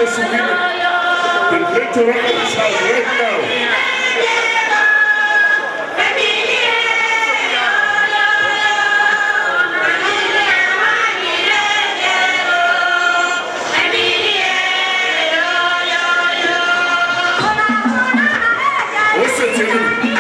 Religious women, the lecturer of this house right now. Listen to me.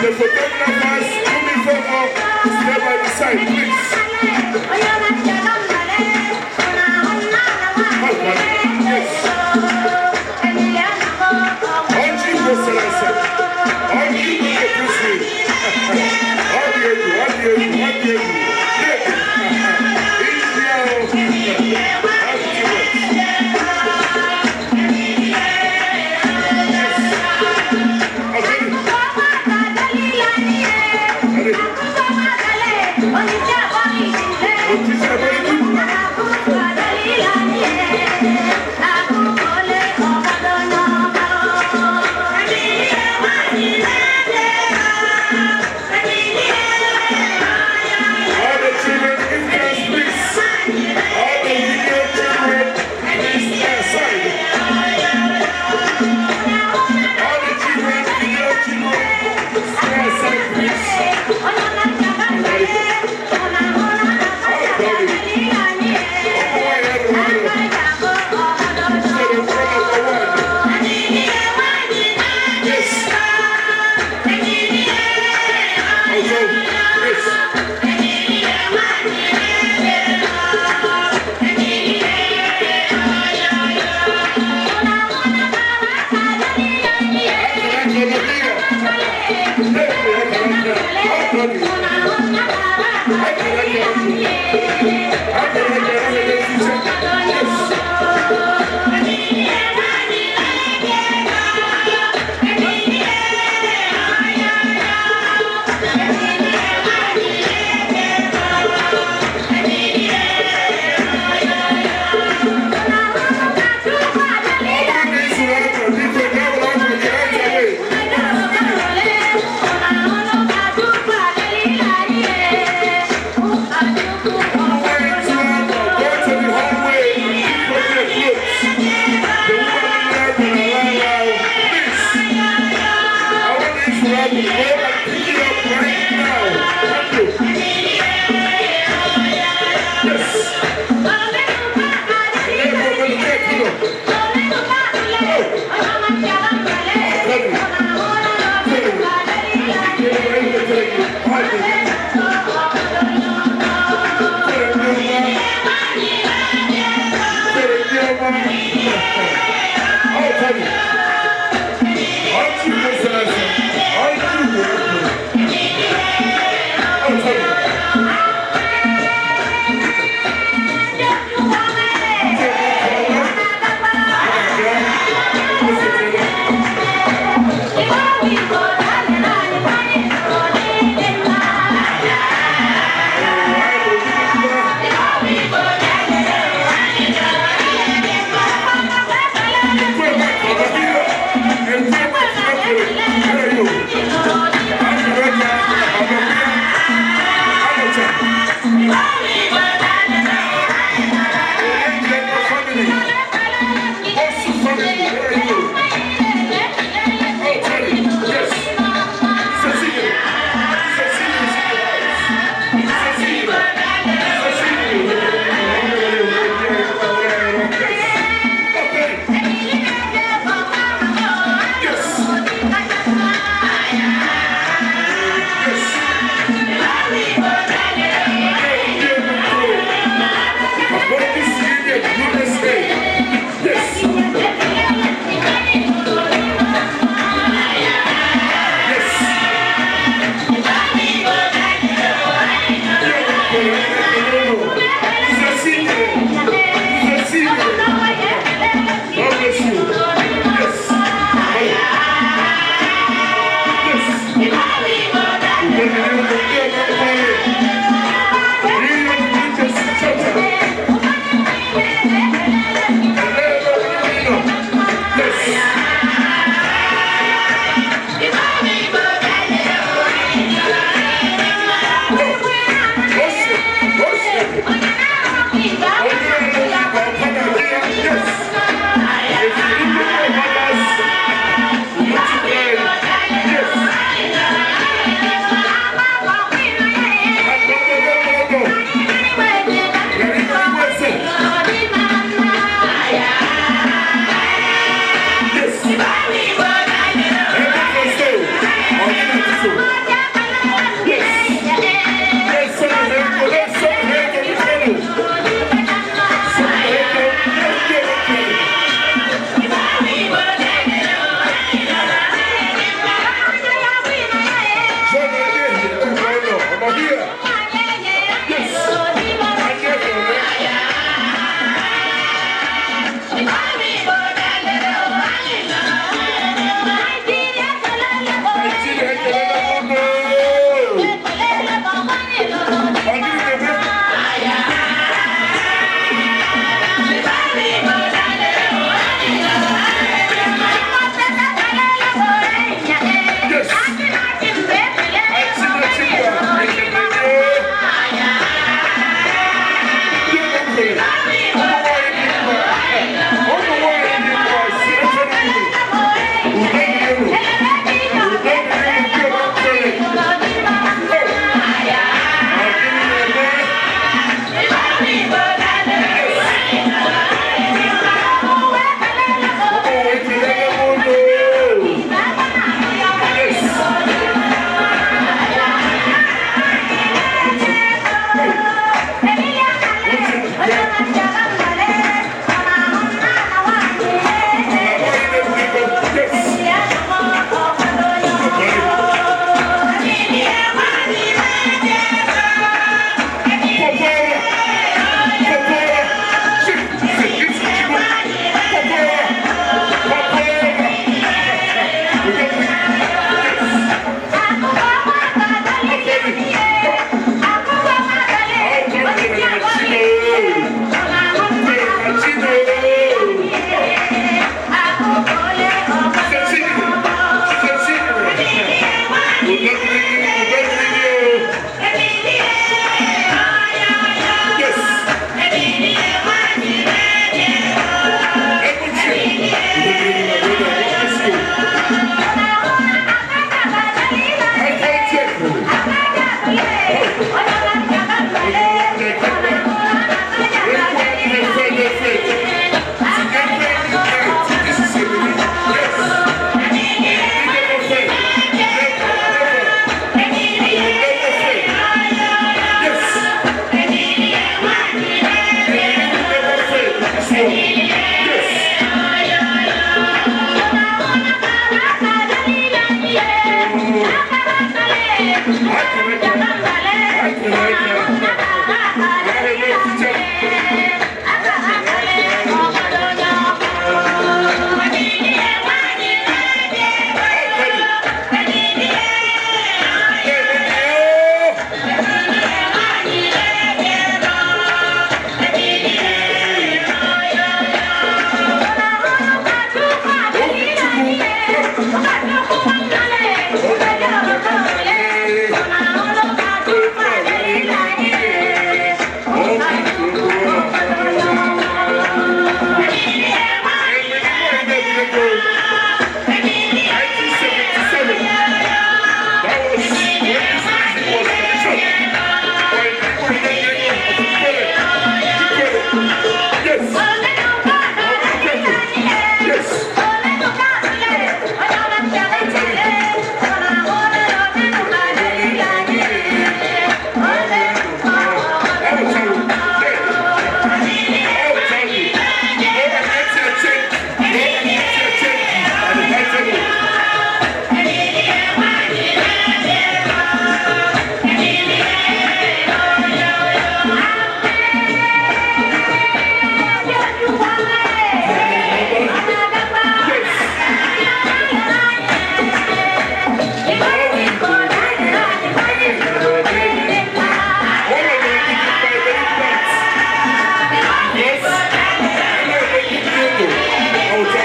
The photographers, do me favor, step by the side, please. Yes. Yes.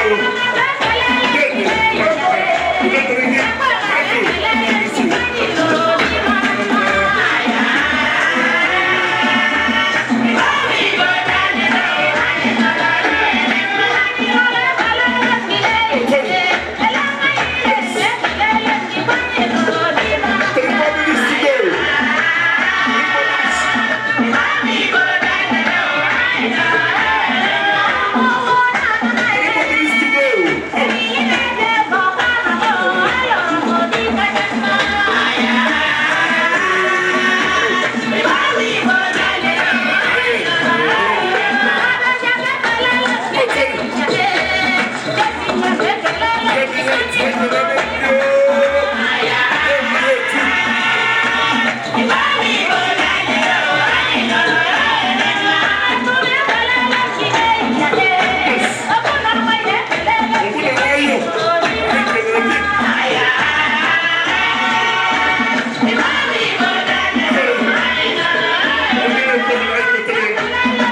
o. Dede, udo dịrị gị. Thank you. Thank you. 3 more minutes to go. 3 more minutes. 3 more minutes to go. Up.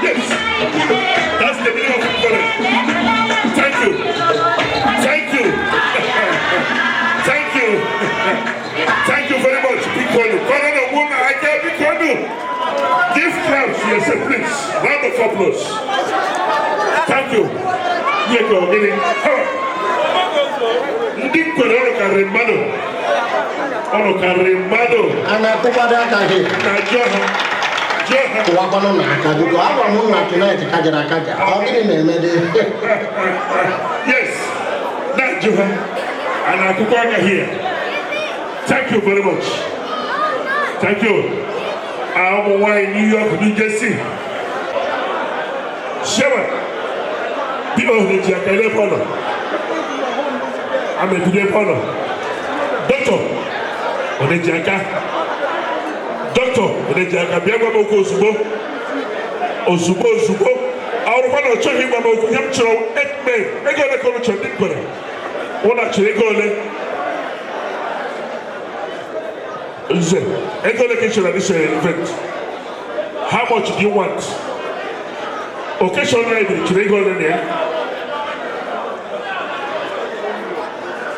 Yes, that's the meaning of football. Thank you. Thank you. Thank you. Thank you very much. Bikonu. Kono woman, I can't Bikonu. Give claps to yourself, please. Round of applause. Thank you. Nyeko, gịnị? Ha. Ndị Nkwere, ọrụ karịrị mmadụ. Ọrụ karịrị mmadụ. A na-akụkwado aka gị? Na jụọ ha. Jụọ ha. Kụwakwanụ na aka, biko. Agwara m na tonight kajara akaja. Ọ gịnị na-eme dị? Yes. Na-ajụ ha. A na-akụkọ aka here. Thank you very much. Thank you. Ụmụ nwanyị New York, New Jersey. Chairman, B.O. na-eji aka ele ebe ọ nọ. Ama ebido ebe ọ nọ. Dọkịta, ọ na-eji aka. Dọkịta, ọ na-eji aka, bịa gwa m okwu ozugbo. Ozugbo ozugbo. Ọrụkwa na ọ chọghị ịgwa m okwu, ihe m chọrọ 8 men. Ego ole ka unu chọrọ, ndị Nkwere? Ụnụ chọrọ ego ole? Nze, ego ole ka ị chọrọ this event? How much do you want? Occasion anyị chọrọ ego ole na ya?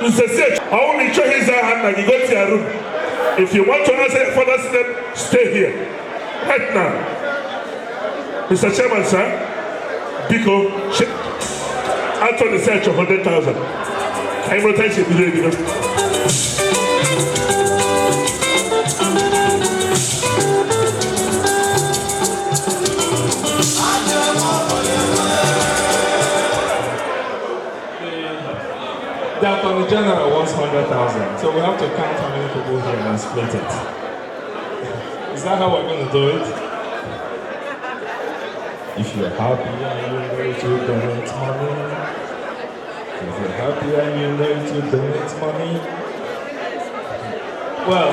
Nze si ọwụ na ị chọghị ịza aha nna gị, go to your room. If you want to answer your father's name, stay here. Right now. Mr. Chairman, sir, biko, Anthony search 100,000. Ka anyị nweta isi ebido ebido. The Attorney General wants 100,000, so we have to count how many people here and split it. Is that how we're going to do it? If you're happy and you know to donate money, if you're happy and you know to donate money. Well,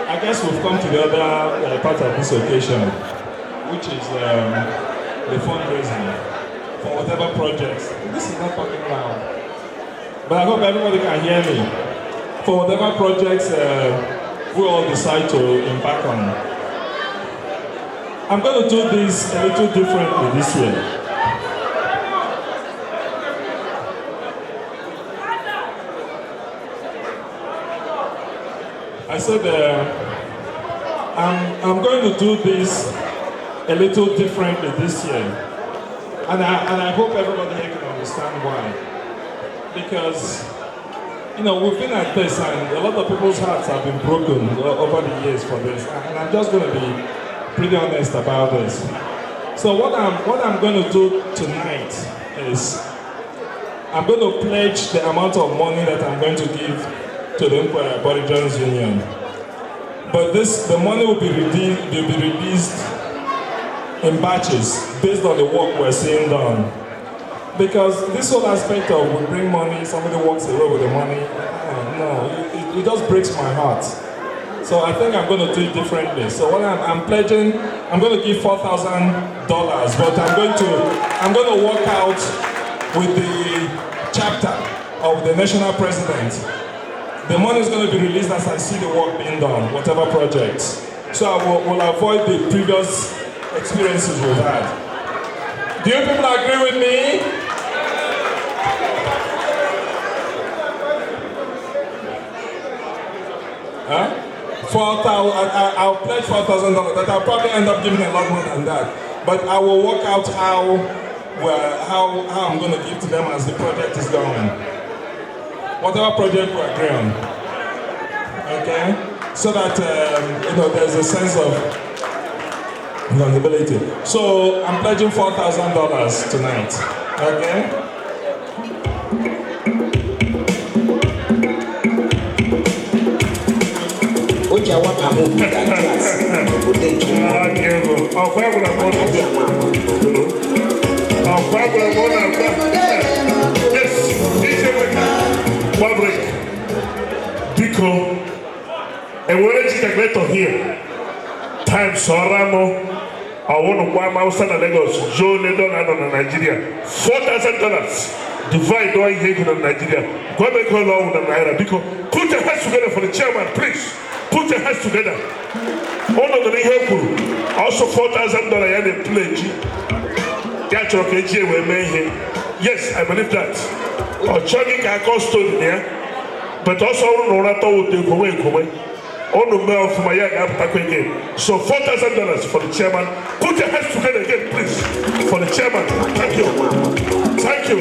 I guess we've come to the other part of this occasion, which is the fundraising for whatever projects. This is not talking loud, but I hope everybody can hear me. For whatever projects we all decide to embark on. I'm going to do this a little differently this year. I said I'm going to do this a little differently this year. And I hope everybody here can understand why. Because we've been at this and a lot of people's hearts have been broken over the years for this. And I'm just going to be pretty honest about this. So what I'm going to do tonight is I'm going to pledge the amount of money that I'm going to give to the Nkwere Aborigines Union. But the money will be released in batches based on the work we're seeing done. Because this whole aspect of we bring money, somebody walks away with the money, no, it just breaks my heart. So I think I'm going to do it differently. So what I'm pledging, I'm going to give $4,000, but I'm going to work out with the chapter of the national president. The money is going to be released as I see the work being done, whatever projects. So I will avoid the previous experiences we've had. Do you people agree with me? 4,000. I'll pledge $4,000, but I'll probably end up giving a lot more than that. But I will work out how I'm going to give to them as the project is going. Whatever project we agree on. Okay? So that there's a sense of accountability. So I'm pledging $4,000 tonight. Okay? O ji awaba ahụ obodo atlas obodo eji Ọkwa gwara m ụlọ. adị ama ama. Ọkwa gwara m ụlọ akwa. Yes, DJ Weka. Gba break. Biko, enwere ji calculator here. Times ọra mụ. Ọwụnụ gwa m Hausa na Lagos, jụọ ole dọla nọ na Nigeria. $4,000. Divide all ihe ego na Nigeria. Gwa m ego ole ọwụ na naira. Biko, put your hands together for the chairman, please. Put your hands together. Ụnụ nụrụ ihe e kwuru. Also $4,000 ya na-pledge. Ya chọrọ ka eji wee mee ihe. Yes, I believe that. Ọ chọghị ka akọ story na ya. But ọsọ ọrụ na ụra tọwa ụtọ ekowe ekowe. Unu mee ọfụma, ya ga-apụtakwa again. So $4,000 for the chairman. Put your hands together again, please, for the chairman. Thank you. Thank you.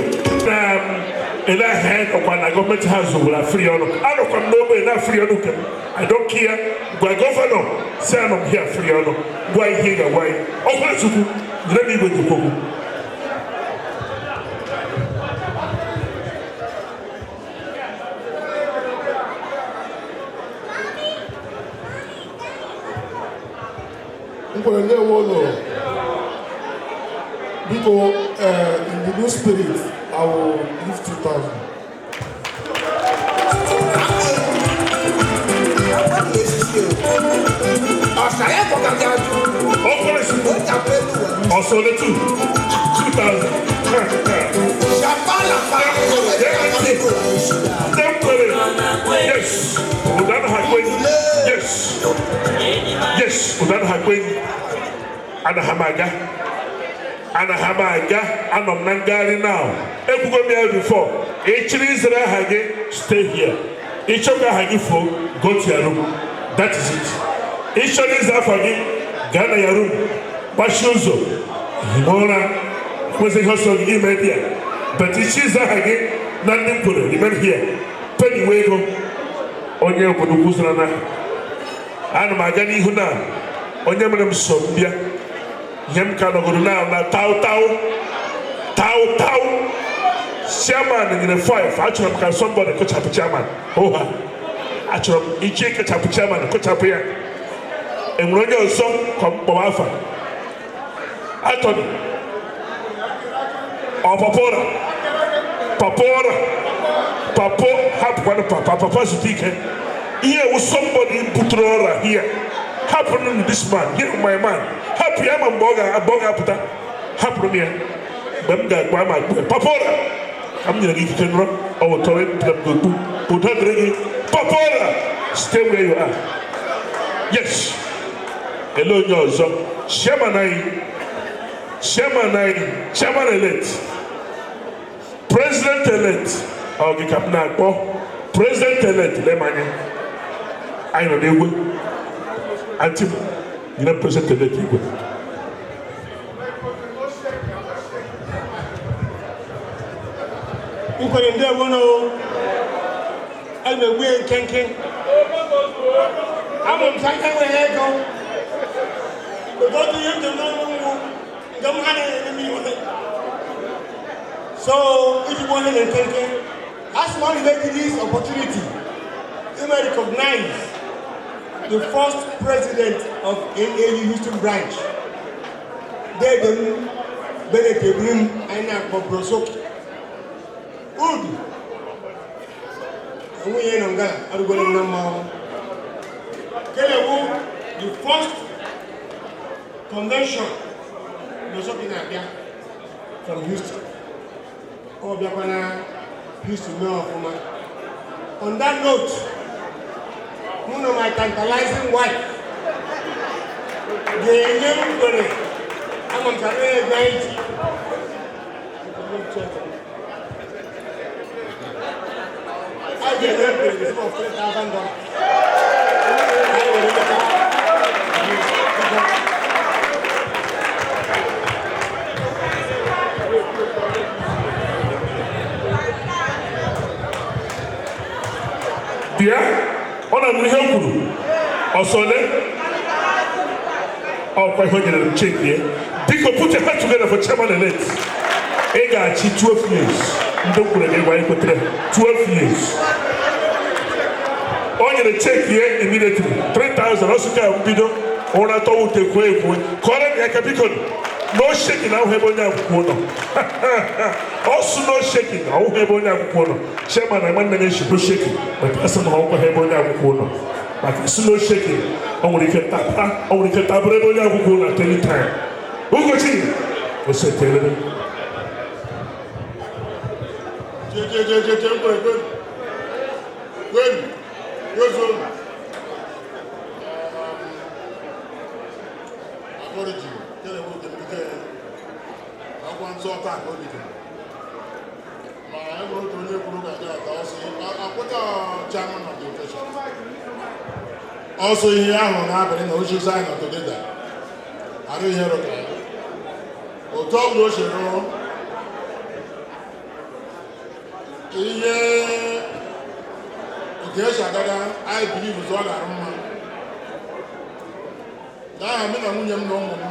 Ele ahịa nọkwa na government house were afiri ọnụ. Anọkwa m n'ogbe na afiri ọnụ nke m. I don't care. Gwa governor si anọ m here afiri ọnụ. Gwa ihe ị ga-agwa anyị. Ọkwa Chukwu, nyere m igwe njikwa okwu. Nkwere, ndewo ụlọ. Biko, in the new spirit, I will give 2000. Ọ̀sàrẹ́ kọ̀ọ̀kan Ọkwa Chukwu, ó jàpé lù wẹ̀. Ọsọ ole two? 2000. Ṣàpàlàpà. Ndị nkwere. Yes. Ụda anaghị akwa enyi. Yes. Yes, ụda anaghị akwa enyi. Anaghị m aga. Anaghị m aga. Anọ m na ngagharị now. Ekwugo m ya before. Ị chịrị izere aha gị, stay here. Ị chọọ ka aha gị fuo, go to your room. That is it. Ị chọrọ ịza afa gị, gaa na ya room. Gbachie ụzọ. Hie ụra. Kwesịghị ihe ọsọ gị ime dị ya. But ịchọ ịza aha gị na ndị nkwere, remain here. Penny wee ego. Onye obodo ukwu zara na ana m aga n'ihu na onye mere m so m bịa. Ihe m ka nọgoro na na tau tau tau tau. Chairman nyere 5. Achọrọ m ka somebody kụchapụ chairman. Oha, achọrọ m iji kụchapụ chairman, kụchapụ ya. Enwere onye ọzọ ka m kpọwa afa? Atọnị ọ papora papora papo, hapụkwanụ papa papa zute ike. Ihe ewu somebody butere ọra here. Hapụrụ this man here, my man, hapụ ya. Ma mgbe ọ ga-apụta, hapụrụ m ya. Mgbe m ga-akpa ama akpụ ya. Papa ọra, ka m nyere gị ikike nrọ ọ wụtọrọ ịpụta m gị okpu. Udo dịrị gị, papa ọra. Stay where you are. Yes, ele onye ọzọ? Chairman anyị, chairman anyị, chairman elect, president elect, ọ gị ka m na-akpọ. President elect, lee m anya. Anyị nọ n'egwe. Aunty m, nyere president elect igwe. Nkwere, ndewo no. A na-egbu ya nkenke. Ama m sa ihe nwere ego. Otu ihe njem n'ọnụ nwụ nke m ha na-eme m iwe. So iji gbuo onye na nkenke, a sị m ọ na-eji this opportunity to recognize the first president of NAU Houston branch, dede m Bennett Ebrim, anyị na-akpọ Brosoki Udu. Nwunye nọ nga arụgoro na mmanwụ kelewu. The first convention Brosoki na-abịa from Houston, ọ bịakwa na Houston mee ọfụma. On that note, mụ na my tantalizing wife ga-enye nkwere ama m ka ego anyị ji. I gave them the sum of $3,000. Bịa, ọ na-anụ ihe o kwuru. Ọsọ ole? Ọkwa ihe o nyere m check ya. Biko, put your hand together for chairman elect. Ị ga-achị 12 years. Ndị kwuru gị gwa ekwetere 12 years. O nyere check ya immediately 3000. Ọ sị ka mbido ụra tọwa ute kwuo ekwuo kọrọ m ya aka. Biko, no shaking. Ahụ ebe onye akwụkwọ nọ, ọ sụ no shaking. Ahụ ebe onye akwụkwọ nọ, chairman na nwanne ya no shaking, but asị m ha ọkwa ebe onye akwụkwọ nọ maka si no shaking. O nwere ike tapa, o nwere ike tabụrụ ebe onye akwụkwọ nọ at any time. Ugochi o setere. Je je je je je nkwere kwenu kwenu kwezuo. Akọrịji kere nwoke mbite akwụkwọ nsọ taa ka o bidoro, ma e nwere otu onye kwuru ga-aga ata ọsọ akwụta chairman of the occasion ọsọ ihe ahụ n'abalị na osisi anyị nọ together arụ ihe rụka ya otu ọ bụla o si rụọ ihe otu esi agaga. Anyị believe ọ ga-arụ mma n'aha mụ na nwunye m na ụmụ m.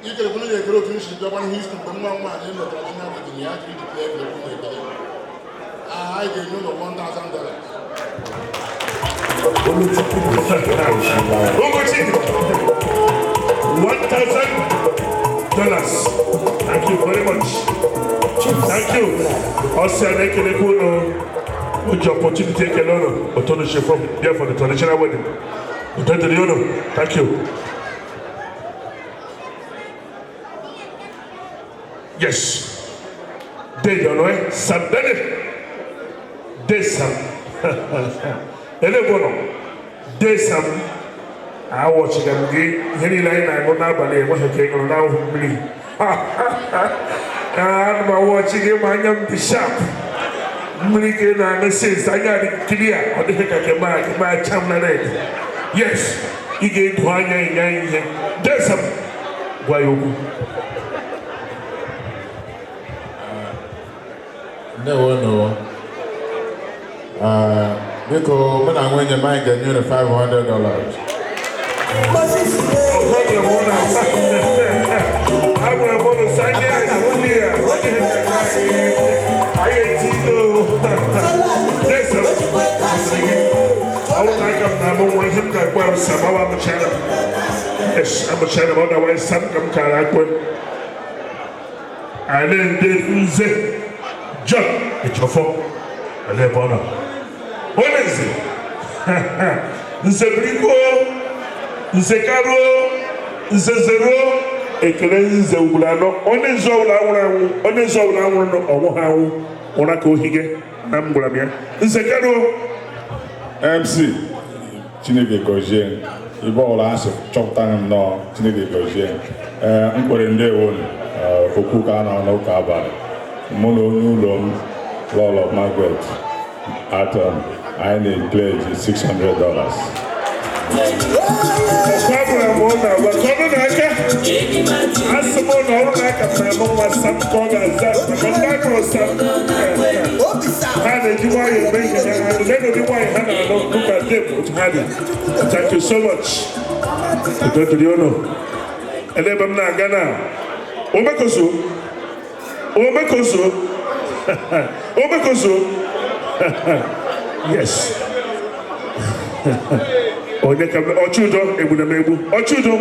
Ikerekwunu ga-ekere otu nsi bịakwa Houston mgbe nwa m nwaanyị mere traditional wedding ya jiri declare ekele na ekele. Anyị ga-enye ụlọ $1,000. Ugochi, $1,000. Thank you very much. Thank you. Ọsị a na-ekelekwa unu. O ji opportunity ekele unu otu unu si bịa for the traditional wedding. Udo dịrị unu. Thank you. Yes. Dede ọnụ eh? Sam Bennett. De Sam. Ele nọ. De Sam. Awọchiga m gị ihe niile anyị na-aṅụ n'abalị, enweghị ka ị ṅụrụ n'ahụ mmiri. Ana m awọchi gị ma anya m dị sharp. Mmiri ka ị na-aṅụ since anya dị clear, ọ dịghị ka ke ma acha m na red. Yes, ị ga-edo anya ịnya ihe. De Sam, gwa ya okwu. Ndewo. Biko, mụ na nwunye m, anyị ga-enye unu $500. Agwara m ụnụ sị anya clear. Ọ dịghị ka anyị etigo. Listen, ọ bụrụ na aka m na-amụ nwa, ihe m ga-akpọ ya Sam awa amụchara m. Yes, amụchara m, otherwise Sam ka m kara akpọ. Ale ndị nze John Ejiofor, ale ebe ọ nọ. Onye nze nze biriko, nze karuo, nze zeruo, ekele nze ugboro anọ. Onye nze ọbụla anwụrụ anwụ, onye nze ọbụla anwụrụ ọnwụ ha anwụ ụra ka ohige na m gwara m ya. Nze karuo. MC, Chineke gọzie ibe ọbụla a sị chọpụtara m nnọọ. Chineke gọzie. Ee, m kwere ndewo. Okwu ka a na n'ụka abalị, mụ na onye ụlọ m, Lọlọ Margaret Aton, anyị na-pledge $600. Gwagwara m ụlọ agwa ka ọnụ na-aka asị m na ọrụ na-aka m na-amụ nwa Sam ka ọ ga-aza maka ndị akụrụ Sam. Ha na-eji nwayọọ eme ihe ha na-alụ na-edobe nwaanyị ha na-alụ dịka dem otu ha dị. Thank you so much. Udo dịrị unu. Ele ebe m na-aga na omekoso omekoso omekoso. Yes, onye ka ọchụudo egbuna m egbu ọchụudo.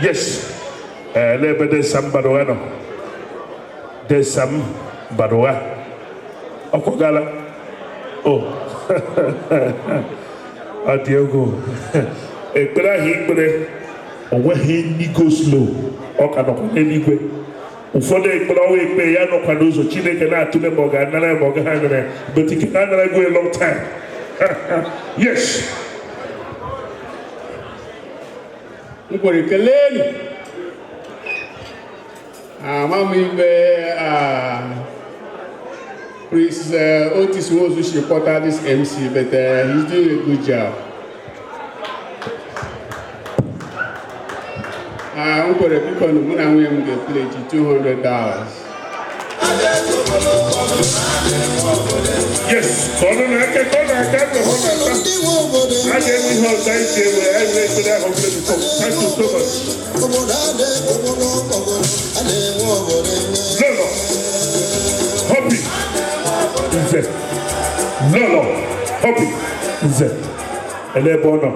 Yes, ele ebe Desam Badoga nọ. Desam Badoga ọkwagala o, ọ dị egwu. Ekpere ahụ ikpere o nweghị ndị go slow, ọ ka nọkwa n'eluigwe. Ụfọdụ ekpere ọnwa ekpe ya nọkwa n'ụzọ Chineke na-atụle ma ọ ga-anara ya ma ọ gaghị anara ya, but ike na-anara go a long time. Yes. M kwere kelenu ama m ikpe. Prince Otis Nwosu should kpọta this MC, but he's doing a good job. Nkwere biko na mụ na nwunye m ga-epleji $200. Yes, ka ọ nọ n'aka ka ọ na-aka ka ọ na-aka. A ga-enwe ihe ọzọ anyị ji ewe anyị wee ekpere ahụ bụrụ before. Thank you so much. Lolo, Hopi, Nze. Lolo, Hopi, Nze. Ele ebe ọ nọ.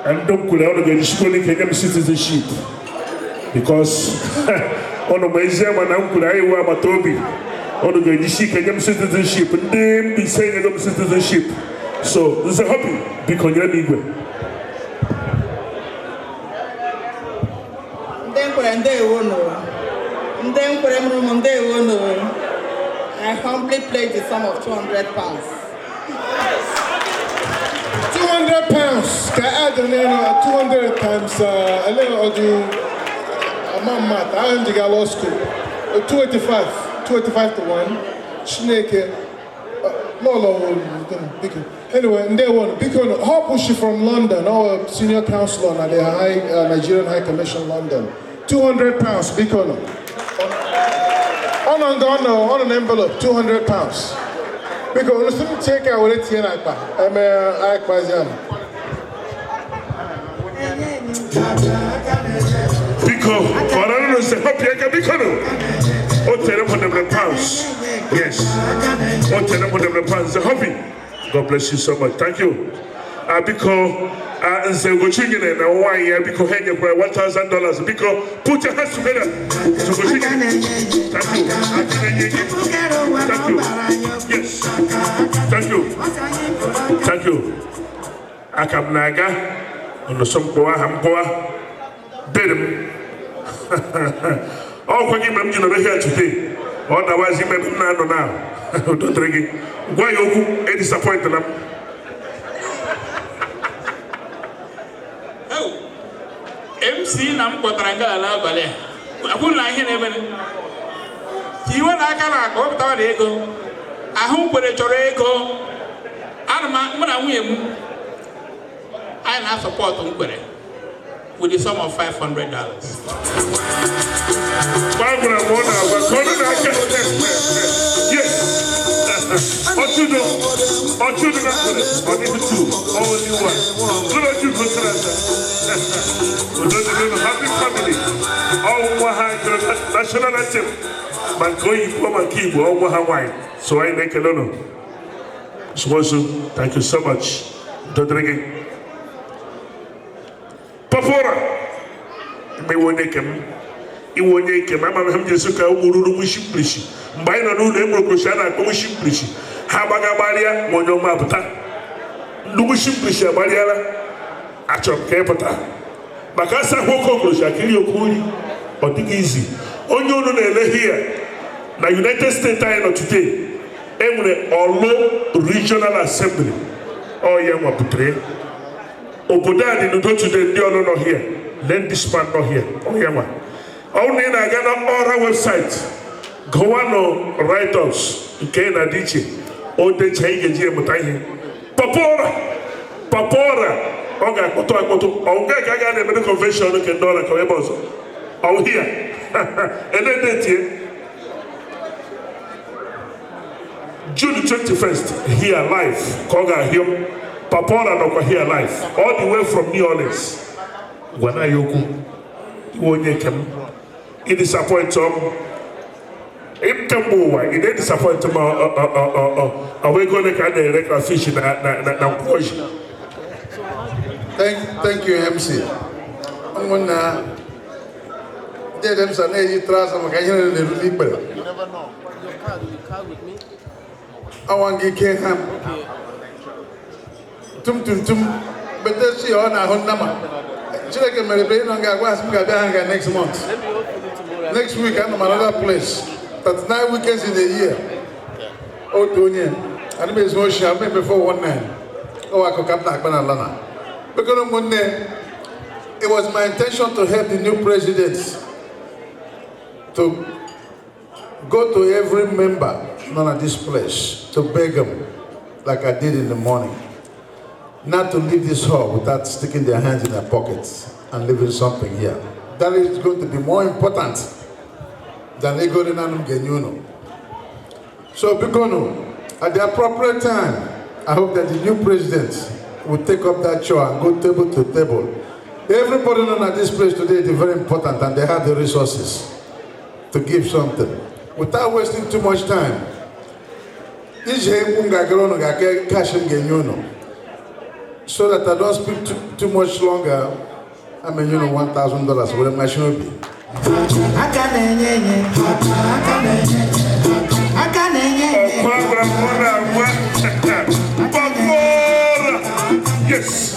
Ndị m kwuru ọnụ ga-ejisikwa n'ike nye m citizenship because ọnụ ma ezi ama na m kwuru anyị wee agbata obi ọnụ ga-ejisi ike nye m citizenship. Ndị Mbaise nyego m citizenship, so Nze Hopi, biko nyere m igwe. Ndị Nkwere, ndewo nụ. Ndị Nkwere mụrụ m, ndewo nụ. I humbly pledge the sum of £200. £200 ka add n'elu 200 times ele ọdụ ama mmat ahụ m ji gaa law school. 285, 285 to 1. Chineke lọlọ, biko. Anyway, ndewo, biko. Hope she from London, our senior counselor at the Nigerian High Commission, London. £200, biko no. On an envelope, £200. Biko, unu sị m tie ka were tinye n'akpa eme akpazi ahụ. Biko, kọrọ nụ Nze Hopi aka, biko nụ. O tere m £100. Yes, o tere m £100. Nze Hopi, God bless you so much. Thank you. Biko, Nze Ugochinyere na nwaanyị ya, biko, ha nyekwara $1000. Biko, put your hands together. Nze Ugochinyere, thank you. Thank you. Yes, thank you, thank you. Aka m na-aga unu so mkpọwa ha mkpọwa dere m ọkwa gị mere m ji nọrọ here today. Ọ dawazi ime m na-anọ na udo dịrị gị. Gwa ya okwu, edisappointla m. MC na m kpọtara ngala n'abalị a akwụ na ihe na-eme ka iwe na-aka na akpa wepụtawa na ego ahụ Nkwere chọrọ ego. Ana m mụ na nwunye m anyị na-asọpọtụ Nkwere with the sum of $500. Gwara m ọ na-agwa ka ọ nọ n'aka. Yes, Ọchụdo, Ọchụdo na Nkwere, ọ dịghị two, only one. Ụlọ Chukwu sara asa. Udo dịrị unu. Happy family. Ọnwa ha gụrụ national anthem, ma nke oyibo ma nke Igbo, ọnwa ha nwaanyị. So anyị na-ekele unu. Smosu, thank you so much. Udo dịrị gị. Pọpụra iwe onye nke m, iwe onye nke m. Ama m ihe m ji esi ka ụmụ ruru nwishi mkpirisi. Mgbe anyị nọ n'ụlọ enwere okorochi a na-akpọ nwishi mkpirisi, ha gbaga gbarịa ma onye ọma pụta. Ndị nwishi mkpirisi agbarịala, achọrọ m ka ị pụta maka asa ahụ oke okorochi akiri okwu nri. Ọ dịghị izi onye unu na-ele here na United States anyị nọ today. Enwere Ọlụ Regional Assembly, ọ ya nwapụtara ya. Obodo a dị n'udo today. Ndị ọlụ nọ here, let this man nọ here, ọ ya nwa. Ọ bụrụ na ị na-aga na ọra website gụwanụ write-ups nke ị na-adị iche o decha, ị ga-eji emụta ihe. Papa ụra, papa ụra, ọ ga-akpọtụ akpọtụ. Ọ nga ka a ga na-emere convention nke ndị ọra ka ebe ọzọ ọ here ele detie June 21st here live ka ọ ga-ahịọ. Papa ụra nọkwa here live all the way from New Orleans. Gwana ya okwu. Iwe onye nke m, ị disappoint m kemgbe ụwa, ị na-edisappoint m. Ọ bụ ego ole ka a na-ere crayfish na nkwọji? Thank you, MC. Ụmụnna, ndị m sa na-eyi trouser maka ihe na-eru n'ikpere. Awa gị ike ha. Tum tum tum. Bete si ọ na-ahụ nnama. Chineke mere ebe ị nọ ga-agwa asị m ga-abịa ha nga next month. Next week, I'm another place. 39 weekends in a year. Otu onye. Ana m ezu oshi, I'm before 19. Ọ akụ ka m na-akpa na ala na. Because ụmụnne, it was my intention to help the new president to go to every member. nọ na this place to beg them, like I did in the morning, not to leave this hall without sticking their hands in their pockets and leaving something here. That is going to be more important than ego dị na m ga-enye unu. So biko, at the appropriate time, I hope that the new president will take up that chore and go table to table. Everybody known at this place today is very important, and they have the resources to give something. Without wasting too much time, ije egwu m ga-agara unu ga-aka cash m ga-enye unu. So that I don't speak too much longer, I'm enye unu $1,000 were machine obi. Aka na-enye enye, aka na-enye, aka na-enye enye. Ọkwa gwara m na agwa. Yes.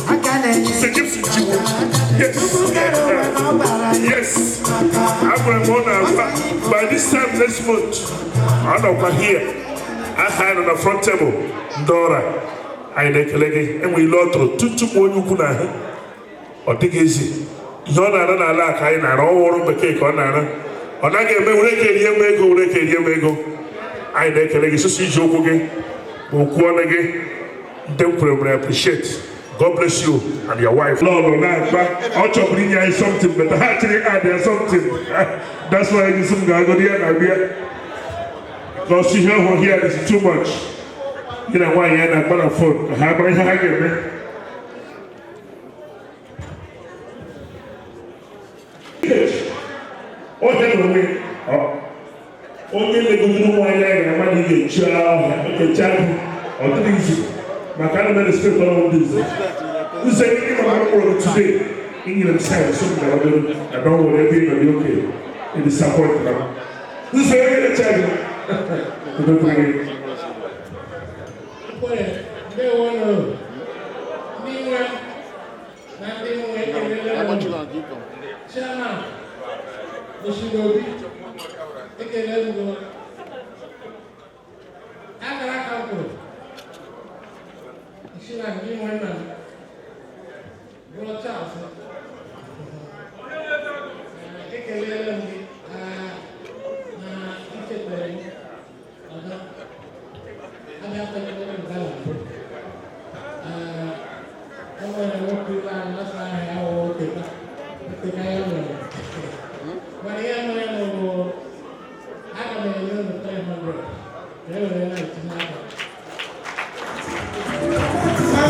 Aka na-enye. Sir Gibson Chiwu. Yes. Yes. Agwara m na agwa. By this time next month, anọkwa here. Aha nọ na front table. Ndị ọra. Anyị na-ekele gị. Enwe ile ọ tụrụ tutu m onye ukwu n'ahụ. Ọ dịghị ezi. Ihe ọ na-ara n'ala a ka anyị na-ara. Ọ wụrụ bekee ka ọ na-ara. Ọ naghị eme were ka erie m ego, were ka erie m ego. Anyị na-ekele gị sụsụ iji okwu gị ma okwu ọnụ gị ndị m kwere mere appreciate. God bless you and your wife. Lọlọ na-akpa ọ chọburu inye anyị something, but ha chịrị add ya something. That's why isi m ga-agọdị ya na-abịa, because ihe ọhụrụ here is too much. Gị na nwaanyị ya na-akpa na phone ka ha mara ihe ha ga-eme. Ọhịa na onwe onye legidere ụmụ anyị anya na mmadụ ga-echi ọhịa ekechi agụ, ọ dịghị izu maka ana m respect ọrụ ndị nze. Nze, gịnị ma m kpọrọ today inyere m sign so m gara ọdụrụ na don't worry, ebe ị nọ dị oke ị disappoint na m. Nze, onye na-eche agụ. Udo dịrị gị. Ndewonu. Ndị nwe na ndị nwe, ekelele m. Chairman Oshinobi, ekele m gị. Akara aka m kwuru isi na ndị nwe nna m bụrụ Charles. Ekelele m gị na ichetere m ọzọ. Abịa kwenyere m gaa mbụ. O nwere nwoke ụlọ anyị ọsọ ahịa ahụ oteka oteka ya nwere. Mana ihe mere m bụ aga m enye unu 300 ka e were na-etinye aka.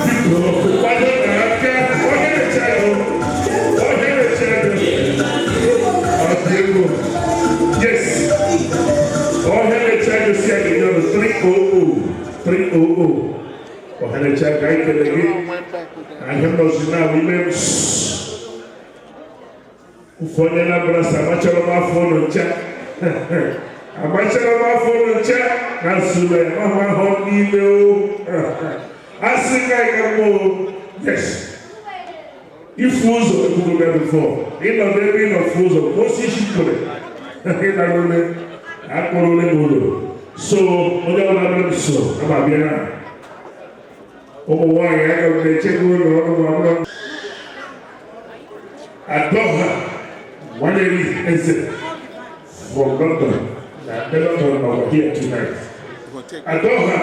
Biko, kwado na aka onye na-eche agụ, onye na-eche agụ. Ọ dị egwu. Yes. Onye na-eche agụ si a ga-enye unu 300 300. Onye na-eche agụ, anyị kele gị. Ahịa m nọzi na ime m. Ụfọdụ Anambra sị amachara m afọ ụlọ ncha. Amachara m afọ ụlọ ncha na nsule ahụ ahụ n'ime o. Asị ka anyị ka mma o. Yes. Ifu ụzọ ekwugo m ya before. Ịnọ n'ebe ị nọ fu ụzọ, ka osisi kwere. Ịnara ole, akpọrọ ole n'ụlọ. So onye ọbụla bịara m so, ama abịa na. Ụmụ nwaanyị aga m na-echekwa ụlọ ọrụ ma ọ bụrụ Adoha Waneri Eze from London. Na ndị London nọ here tonight. Adoha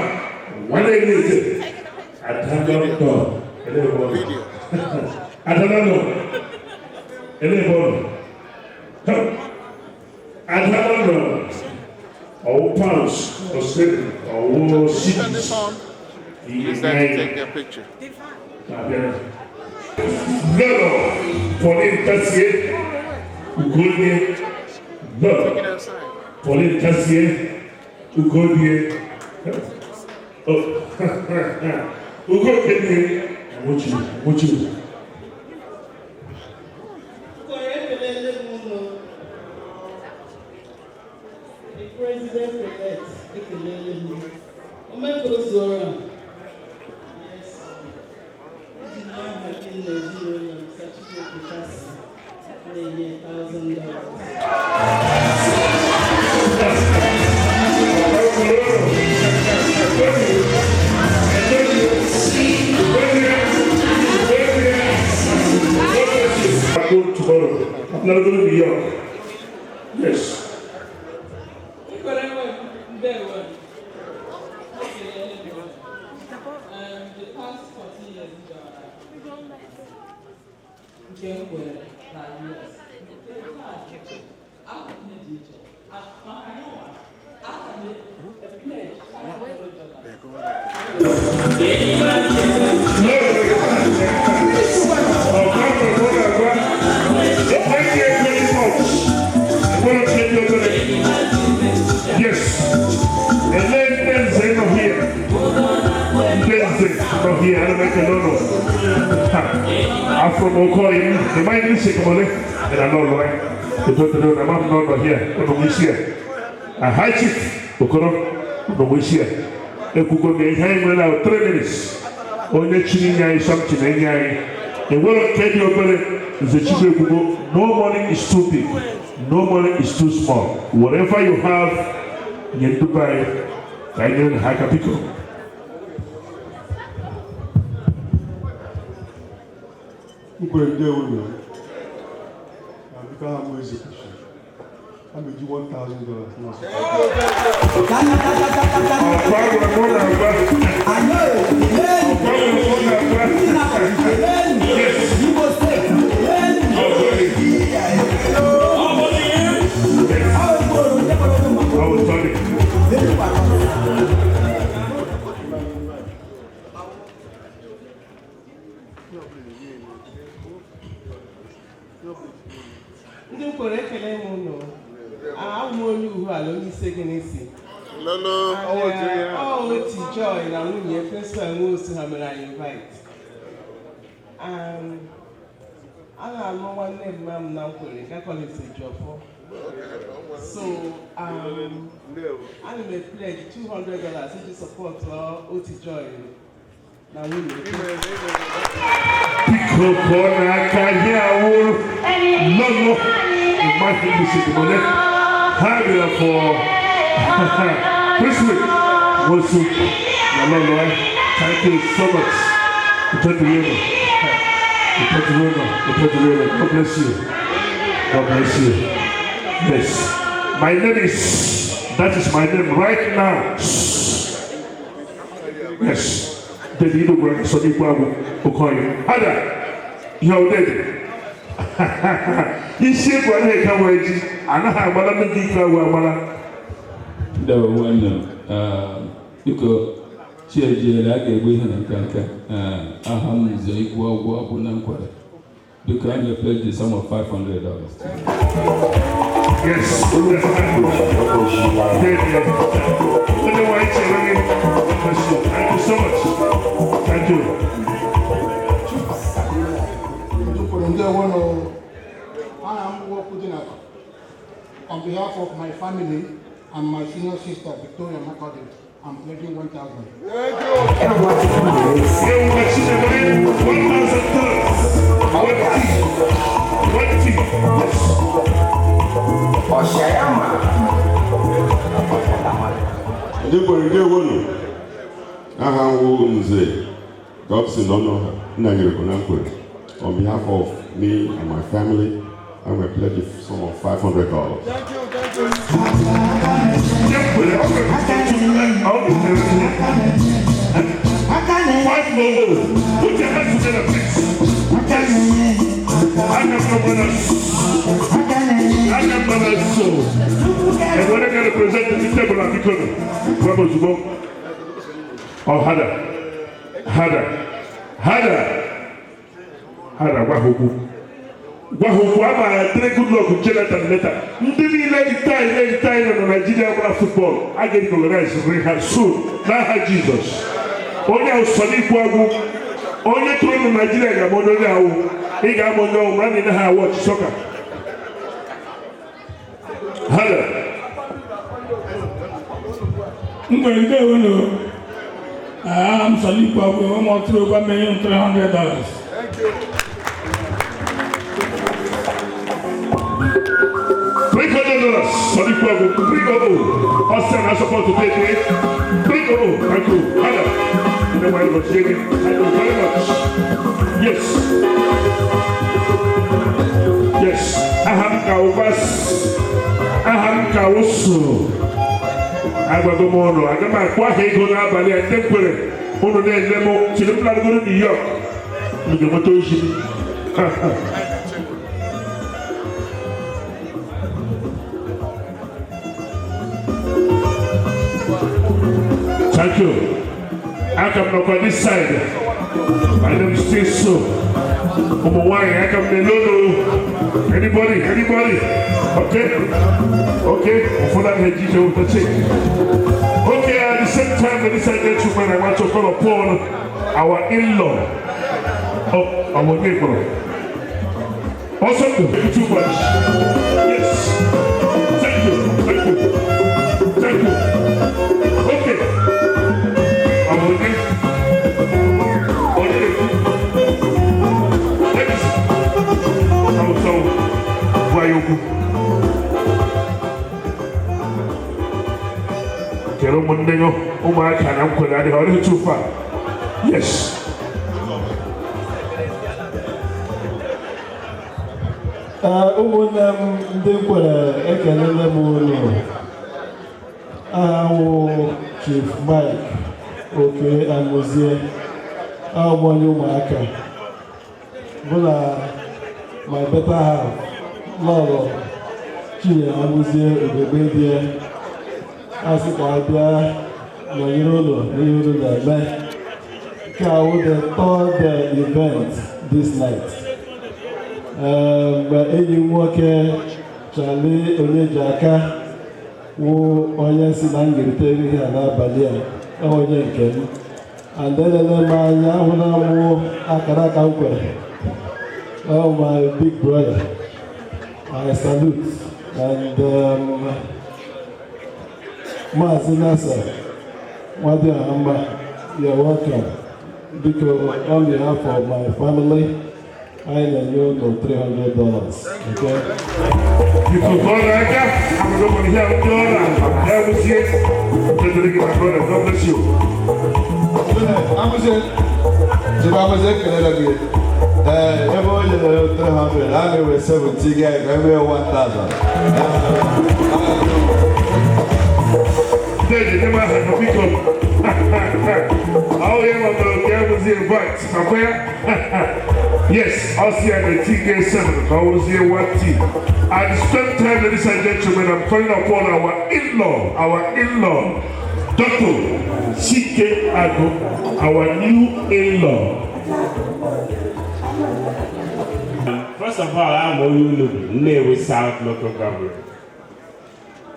Waneri Eze. Ada London. Ele ebe ọ nọ. Ada London. Ele ebe ọ nọ. Ada London. Ọwụ pounds or sterling ọwụ cedis. Use that to take their picture. Lolo, Pauline Tassier, Ugodie, Lolo, Pauline Tassier, Ugodie, oh, Ugodie, Amochi, Amochi. Ekelele m unu. The president elect, ekelele m. Omekosora. Yes. Iji n'aha gị na ezinụlọ m ka Chukwu kasị na-enye $1,000. I go tomorrow. I'm not going to New York. Yes. Nkwere nwe Ndewo. The past 40 years, nke m nwere na US. Akụkụ dị iche. Maka nwa, aka m pledge $500. Thank you very much. Yes. And then Benze not here. Benze not here. I don't make a no. I'm from Okoye. The man is sick, and I know, right? The daughter of the man not here. No, we here. A high chief, Okoro, no, we here. Ekugo me hang well out 3 minutes. Onye chini nyai something nyai. The world can be open. The chief Ekugo. No money is too big. No money is too small. Whatever you have, you Dubai, I know Hakapiko. I'm going to give $1,000 now. Ndị nkwere ekele m unu. Ahụ m onye uhu ala onye isi gị n'isi. Ọ Oti Joy na nwunye Principal Nwosu ha mere anyị invite. A na-alụ nwanne mma m na nkwere Catholic Ejiofor. So ana m pledge $200 iji support Oti Joy na nwunye. Biko kụọ n'aka ihe awụrụ lọlọ mmadụ isi ha bịara for Christmas Nwosu na lọlọ. Thank you so much. God bless you. God bless you. Yes. My name is, that is my name right now. Yes. David Okoye, Sonny Kwagu, Okoye. Hada, you're dead. Isi ekwu anaghị ka wee ji, anaghị agbara ndị ike agwụ agbara. Ndewo nwanne m, biko chi ejiela a ga-egbu ihe na nka nka. Aha m Nze Ikwu Ọgwụ Ọgwụ na Nkwere. Biko a na-pledge the sum of $500. Yes. Thank you so much. Thank you. On behalf of my family and my senior sister, Victoria Makode, I'm pledging 1,000. Thank you. Ndị kwere ndewonu. Aha m Nze Godson Onoha Nnanyere Nkwere. On behalf of me and my family, I'm going to pledge a sum of $500. Thank you, thank you. 500. Put your hands together, please. Yes. I am so. And when I get to present the table, I'm becoming. Oh, Hada. Hada. Hada. Hada, Wahuku. Wahuku, I'm a very good luck with Jonathan later. Ndị niile dị na Nigeria gbara football, a ga-recognize ha soon n'aha Jizọs. Onye ahụ sọ n'ikwu agwụ, onye tụrụ na Nigeria ga-ama onye ahụ, ị ga-ama onye ahụ mara na ị naghị awọchị sọka. Hada. Ngwere ndewo. I'm Salipu Agwe, one more $3 million. Thank you. $300, Salipu Agwe, 300. Austin, I support to pay 300. Thank you. Hada. Thank you very much. Yes. Yes. Aham Kaubas. Aham Kausu. Agwago m ụnụ, aga m akpọ aha ego n'abalị a ndị Nkwere ụnụ na-ele m chiri m larụgoro New York. Unu ga-enweta ozi m. Thank you. Aka m nọkwa this side. My name is still so. Ụmụ nwaanyị aka m na-ele unu. Anybody? Anybody? Okay? Okay. Ụfọdụ anaghị eji ije weta check. Okay, at the same time, ladies and gentlemen, I want to call upon our in-law. Oh, our neighbor. Also, thank you too much. Yes. Thank you. Thank you. Thank you. Okay. Our neighbor. Ladies. Also, Wayoku. Kere ụmụnne gị ụmụaka na Nkwere adịghị ọ dịghị too far. Yes. Ee, ụmụnne m ndị Nkwere, ekelele m unu. Aha wụ Chief Mike Oke Amuzie, ahụ m onye ụmụaka bụ na my better half, Lọlọ Chinyere Amuzie Ogebe die, asị ka a bịa nọnyere ụlọ n'ihe unu na-eme. Nke a wụ the third event this night. Mgbe enyi m nwoke Charlie Onyejiaka wụ onye si na m ga-erute ihe a n'abalị a, ọ onye nke m and elele m anya ahụla m akara aka m kwere. Oh, my big brother, I salute. And Maazị Nasa Nwadiahamba, you're welcome. Biko, on behalf of my family, I na-enye unu $300. Okay? Biko, kọọ n'aka. I'm going to hear ndị ọrụ a. Ya bụzie. My brother, God bless you. Amuzie, Chief Amuzie ekelela gị. Ee, ebe o nyere 300, a na-ewe 70 gị ka ebe 1000. Deji, nye m aha ka biko. Oh, yeah, my brother, ya bụzie invite. Akwa ya? Yes, I'll see you at TK7, I will see 1T. At the same time, ladies and gentlemen, I'm calling upon our in-law, Dr. C.K. Ago, our new in-law. First of all, I'm Oyunubu, Nnewi South Local Government.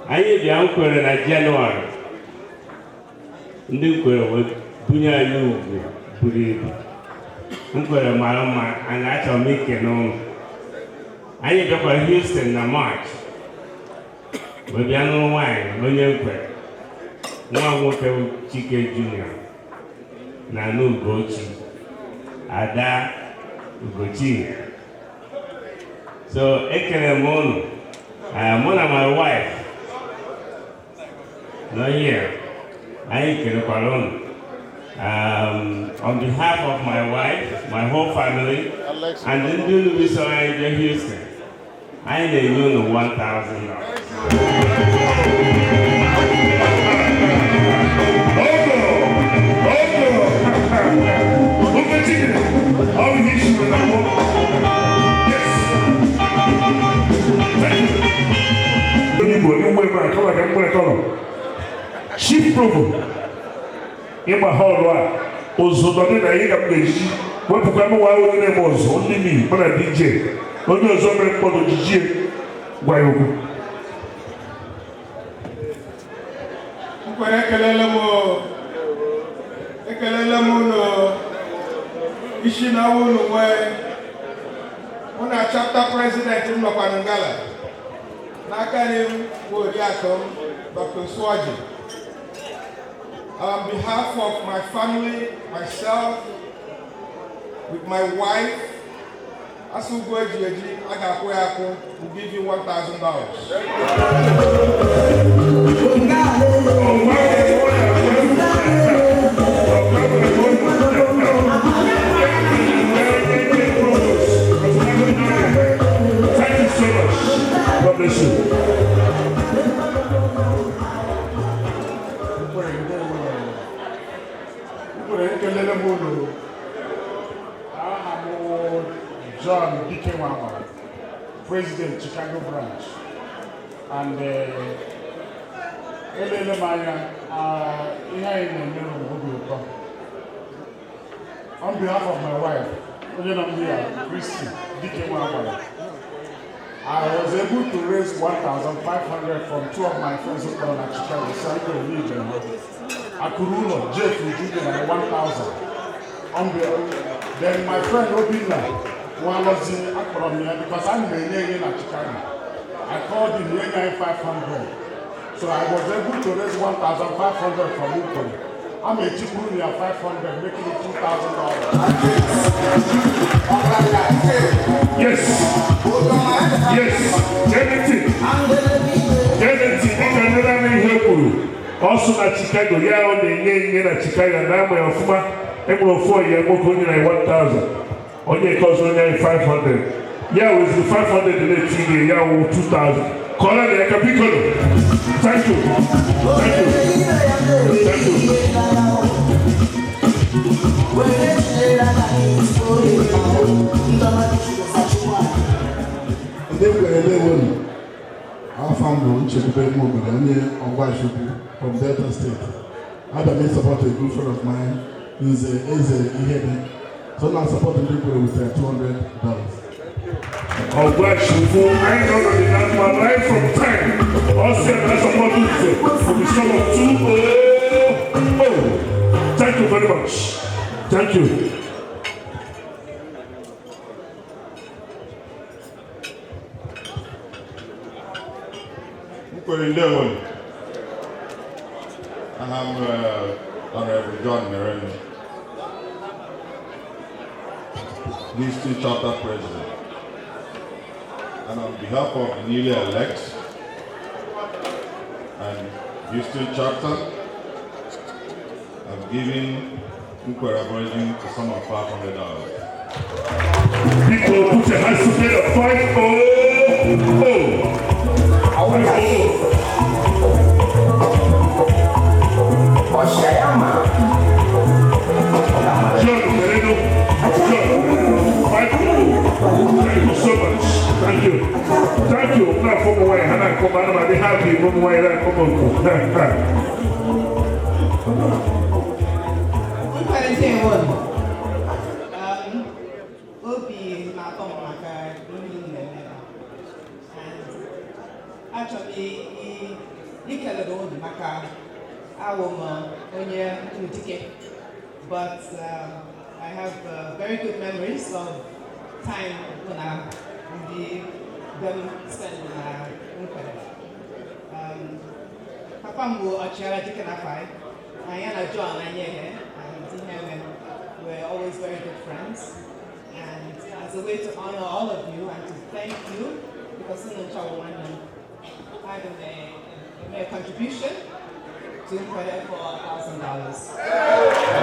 Anyị bịa Nkwere na Jenụwarị. Ndị Nkwere wee bunye anyị ugwu buru ibu. Nkwere mara mma, anyị achọrọ m ikene ụnụ. Anyị bịakwara Houston na March. Wee bịa nụrụ nwaanyị onye Nkwere. Nwa nwoke bụ Chike Junior na Anụ Ugochi, Ada Ugochi. So ekele m ụnụ. Mụ na my wife nọ here. Anyị kelekwara ụnụ. On behalf of my wife, my whole family, and ndị unu bi soro anyị jee Houston, anyị na-enye unu $1,000. Ogo! Ogo! Ugochi, all we need is Yes. Thank you. Onye Igbo, onye nwe ebe a, kọla ka mkpụrụ kọlọ. Chief Provo, ịgba họọlụ a, ụzụ nọdị na ihe ka m na-eji wepụkwa m nwa onye na-eme ụzụ, ndị mi, mụ na DJ, onye ọzọ mere mkpọrọ ojiji gwa ya okwu. Nkwere ekelele m o. Ekelele m unu. Isi na unu nwee. Mụ na chapter president m nọkwa na ngala. N'aka nri m bụ oriakụ m, Dr. Swaji. On behalf of my family, myself, with my wife, Asugo Eji Eji, a ga-akwụ ya akwụ, will give you $1,000. Thank you so much. God bless you. President Chicago branch. And elele m anya ihe anyị na-eme bụ obi ụtọ. On behalf of my wife, onye nọ m here, Christy Dike Nwagbara, I was able to raise 1,500 from two of my friends who nọ na Chicago, Sanko Onije ha. Akụrụ ụlọ, Jeff Uju nyere 1,000. Then my friend Obinna Nwalozi akpọrọ m ya because ana m enye ihe na Chicago. I called him, he gave 500. So I was able to raise 1,500 from Nkwere. I'm a chipuru ya 500, making it $2,000. Yes. Yes. Jeneti. Jeneti, dịka ndị na ihe kwuru. Ọ sụ na Chicago, ya ọ na-enye ihe na Chicago na ama ya ọfụma. Enwere ofu onye nwoke onye na 1,000. Onye nke ọzọ onye anyị 500. Ya weziri 500 na-eti ihe ya wụ 2,000. Kọrọ na ya ka biko nụ. Thank you. Thank you. Thank you. Ndị Nkwere ndewonu. Afọ m bụ Nchekwube Nwobodo, onye Ọgwashukwu from Delta State. Abịa m support a good friend of mine, Nze Eze Ihede. So now support ndị Nkwere with $200. Ọgwashukwu, I know that the man right from time. Also, I support Nze for the sum of 200. Thank you very much. Thank you. Nkwere ndewonu. Aha m Honorable John Mereno, Houston Chapter President. And on behalf of the newly elect and Houston Chapter, I'm giving Nkwere Aborigine the sum of $500. People put your hands together. 500. John Mereno, John, 500. Thank you so much. Thank you. Thank you. Now, for my wife, and I come out of my happy, for my wife, I come out. Obi na-atọ m maka ihe m na-eme ebe a. And achọrọ m ikelere unu maka awụ m onye Ndike, but I have very good memories of time when I ndị them spend na Nkwere. Papa m bụ ọchịagha Dike na Afai, and ya na John Anyehe and Iheme were always very good friends. And as a way to honor all of you and to thank you, because unu ncha wụ nwanne m, I made a contribution to Nkwere for $1,000.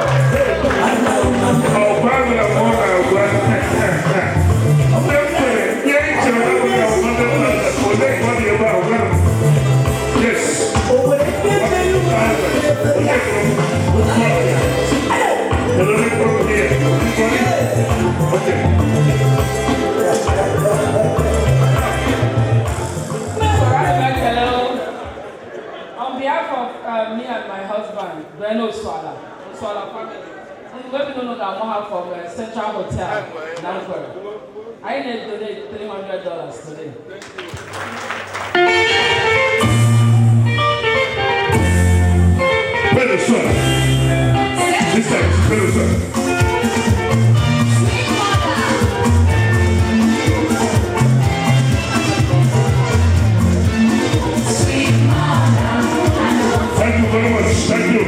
Yes. Okay. Hello. On behalf of me and my husband, Breno Oswala, Oswala family, and we don't know that I'm from Central Hotel, Nkwere. I need to donate $300 today. Breno Oswala. This time, Breno Oswala. Thank you very much. Thank you.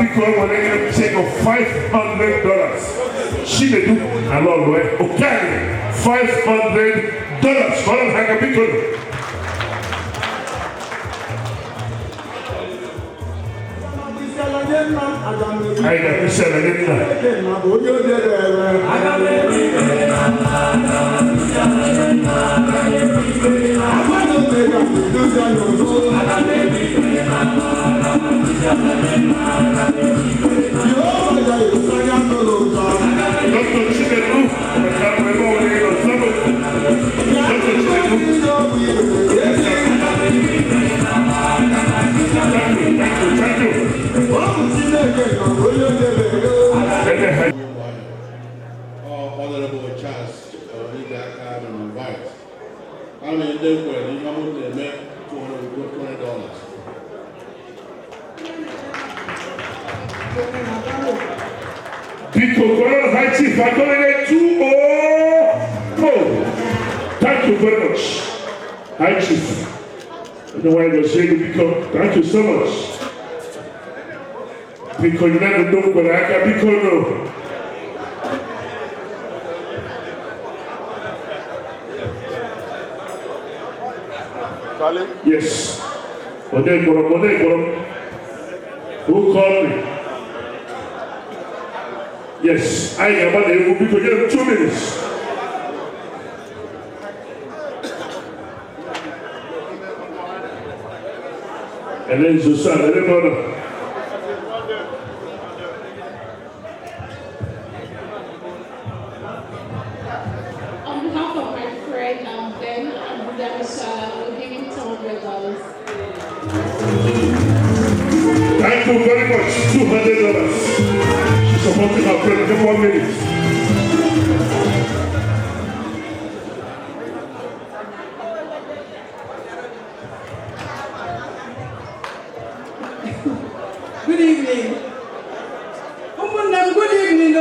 Biko nwere check of $500. Chinedu Alolwe Okay. $500. Follow haka biko. Anyị ga-akwụsị ala nye nna. Dr. Chinedu, Dr. Biko kụọrọ High Chief Akolele 200. Thank you very much. High Chief. Onye nwanyị gozie gị biko. Thank you so much. Biko nyere ndị Nkwere aka biko no. Yes. Onye kpọrọ m, onye kpọrọ m? Who called me? Yes, anyị ga-agba na egwu biko nye m 2 minutes. Ele Zosan, ele brother. On behalf of my friend Ben and Buddha, we're giving $200. Thank you very much. $200. She's supporting her friend. Give 1 minute. Good evening. Ụmụnne m, good evening o.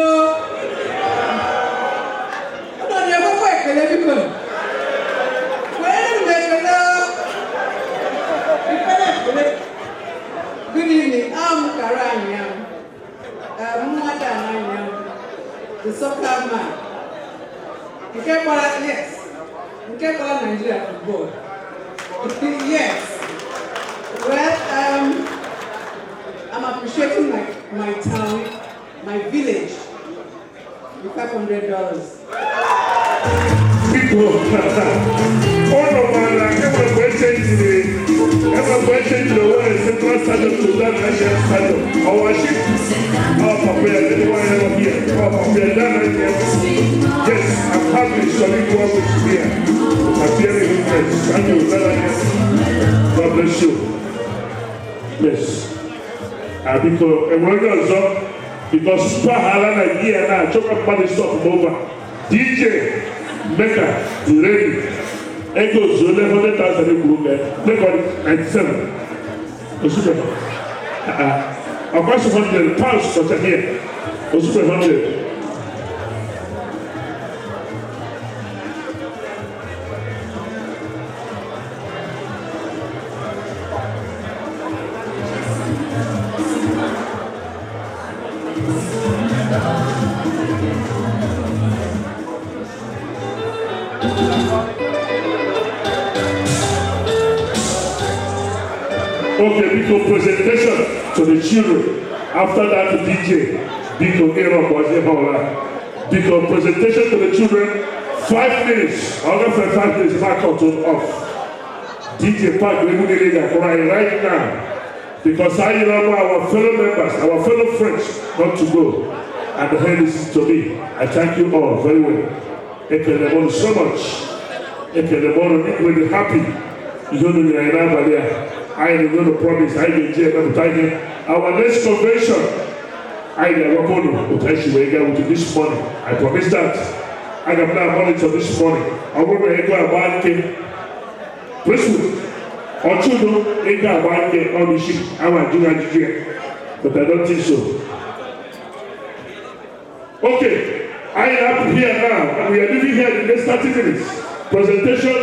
Ụnọ na-enwekwa ekele biko. Kwere m ekele o. Ekele ekele. Good evening. I'm Kara Anyam. Nwada Anyam. The soccer man. Nke gbara, yes. Nke gbara Nigeria football. Yes. Well, I'm appreciating my town, my village, with $500. Biko, ụnụ maara enwere mgbe echenjiri enwere mgbe echenjiri Owerri Central Stadium to that National Stadium. Ọwachi ọ papa ya ndị nwanyị nọ here. Ọ papa ya that National. Yes, I'm happy Sonny Kwame is here. I'm very impressed. Thank you, Daniel. God bless you. Yes. Ah, biko, enwere onye ọzọ because mpaghara Nigeria na-achọ ka mmadụ stop m over. DJ Mecca dị ready. Ego zuole 100,000 ekwuru ka lekọ 97. Osupe. Ọkwa £100 kọcha here. Osupe 100. Okay, biko, presentation to the children. After that, DJ, biko, Aaron Boise Hall. Biko, presentation to the children, 5 minutes. I'll go for 5 minutes, back out off. DJ Park, we will right now. Because I know our fellow members, our fellow friends, not to go. And the hell is to me. I thank you all very well. Ekele m so much. Ekele m will be happy. You don't know the I am going to promise I will get ihe. Our next convention, I ga-agwakwa unu otu anyị si wee gaa with this money. I promise that. Aga m na-monitor this money. Ọ bụrụ na ego agba nke Priesthood, ọchụdo ego agba nke ọnụ isi ama ajụghị ajụjụ ya. But I don't think so. Okay, I am here now, and we are leaving here in the next 30 minutes. Presentation,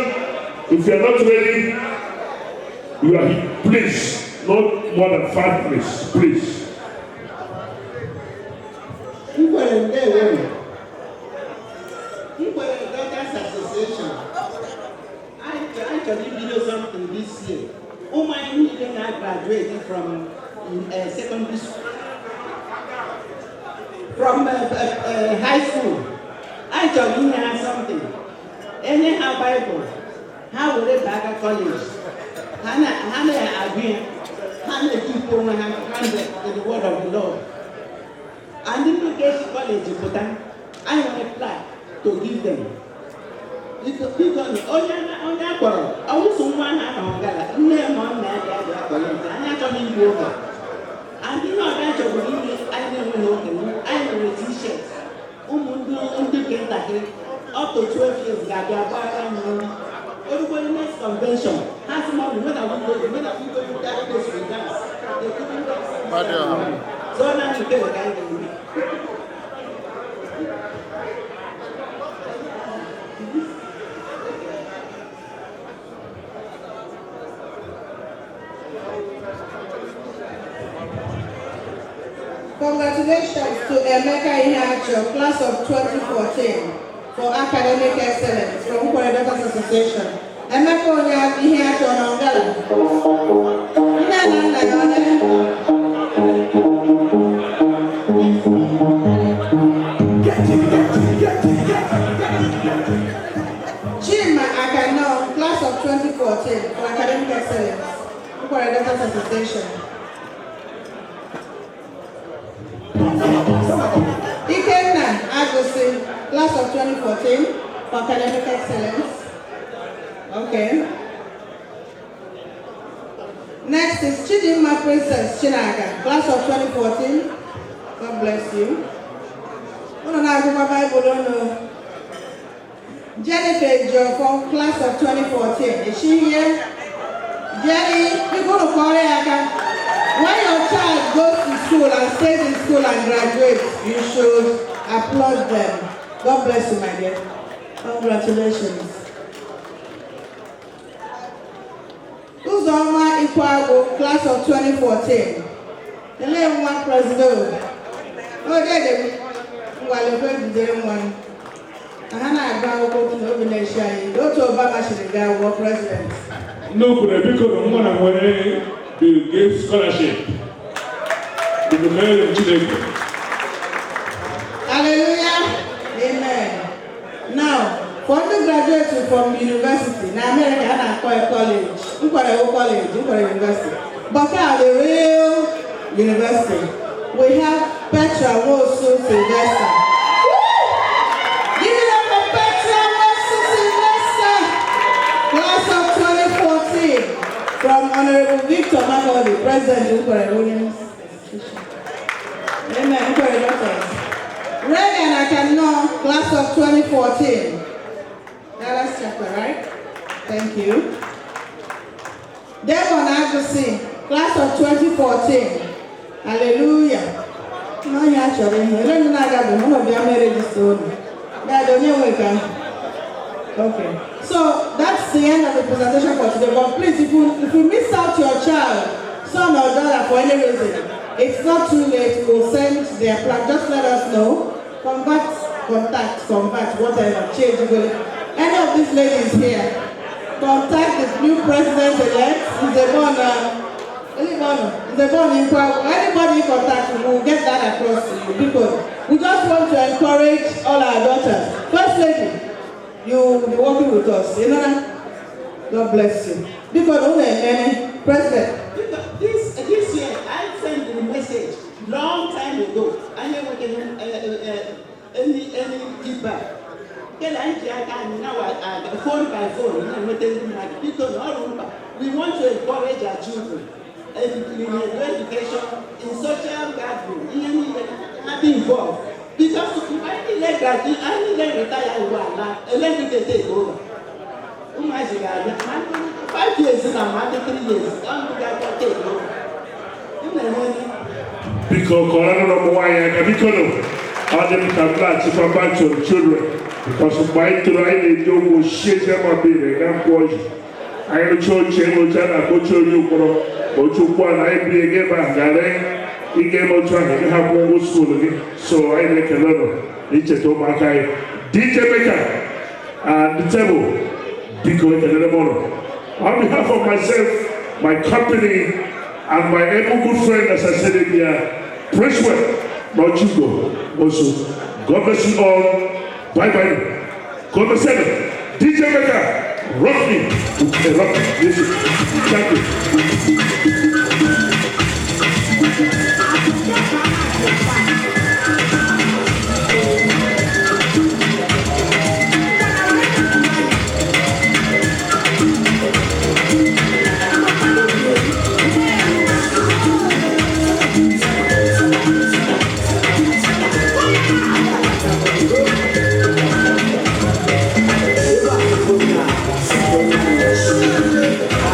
if you are not ready, you are, please, not more than 5 minutes, please. Nkwere ndewo. Nkwere Daughters Association. I chọrọ ibido something this year. Ụmụ anyị niile na-graduate from secondary school, from high school. Anyị chọrọ inye ha something. Enye ha Bible, ha were baga college. Ha na-agụ ya, ha na-ekipụ onwe ha grounded in the word of the Lord. And ndị ga-esi college pụta, anyị nwere plaque to give them. Biko, onye akpọrọ ọwụsụ nwa ha nọ ngala nne ma nna ya bịa bịa collect. Anyị achọghị igbu oge. And ihe ọbịa chọburu ime anyị na-enweghị oge, anyị nwere T-shirt. Ụmụ ndị nke ntakịrị up to 12 years ga-abịa gbara anyị nri. Orugbo next convention, ha sị, "Mommy, when are we going? When are we going to that place we dance?" They couldn't dance. So na nke ka anyị ga-eme. Congratulations to Emeka Iheacho, class of 2014, for academic excellence from Nkwere Daughters Association. Emeka onye Iheacho na Ngala. Nne na nna ya onye. Chima Akano, class of 2014, for academic excellence, Nkwere Daughters Association. Ikenna Agosi, class of 2014, for academic excellence. Okay. Next is Chidinma Princess Chinaga, class of 2014. God bless you. Unu na-agụkwa Bible unu. Jennifer Ejiofor, class of 2014. Is she here? Jenny, you're going to call her. When your child goes to school and stays in school and graduates, you should applaud them. God bless you, my dear. Congratulations. Uzoma Ikwago, class of 2014. The name one president. Oh, there they were. President. No, because I'm going to Bill Gates scholarship. Hallelujah. Amen. Now, for undergraduates from university, now America I call college, college, university. But now the real university, we have Petra Wosu Sylvester. Give it up for Petra Wosu Sylvester, class of 2014, from Honorable Victor Macaulay, President of Nkwere Williams. Amen. Nkwere Daughters. Reagan Akano, class of 2014. Dallas chapter, right? Thank you. Devon Agusi, class of 2014. Hallelujah. No, you actually, you don't know that one of your marriages soon. Okay. So that's the end of the presentation for today. But please, if you miss out your child, son or daughter for any reason, it's not too late. We'll send their plan. Just let us know. Convert, contact, convert, whatever. Change. Any of these ladies here, contact the new president-elect. Anybody you contact, we'll get that across to you, because we just want to encourage all our daughters. First lady, you will be working with us. You know that? God bless you. Because only president. This year, I sent the message long time ago. I never get any feedback. Then I now phone by phone. We want to encourage our children in education, in social gathering, in be involved. Because if I let graduate, I let retire, let me take over. 5 years and 3 years, I'm going to take over. Because I to children. Because my trying to do shit my baby, I am church and I go to you for I be again back. He gave out trying to have one school again. So I make a lot of DJ Maker and the table. On behalf of myself, my company, and my able good friend, as I said earlier, Princewill Mochugo, also. God bless you all. Bye bye. God bless you. DJ Maker, rock me. Rock music. Thank you. I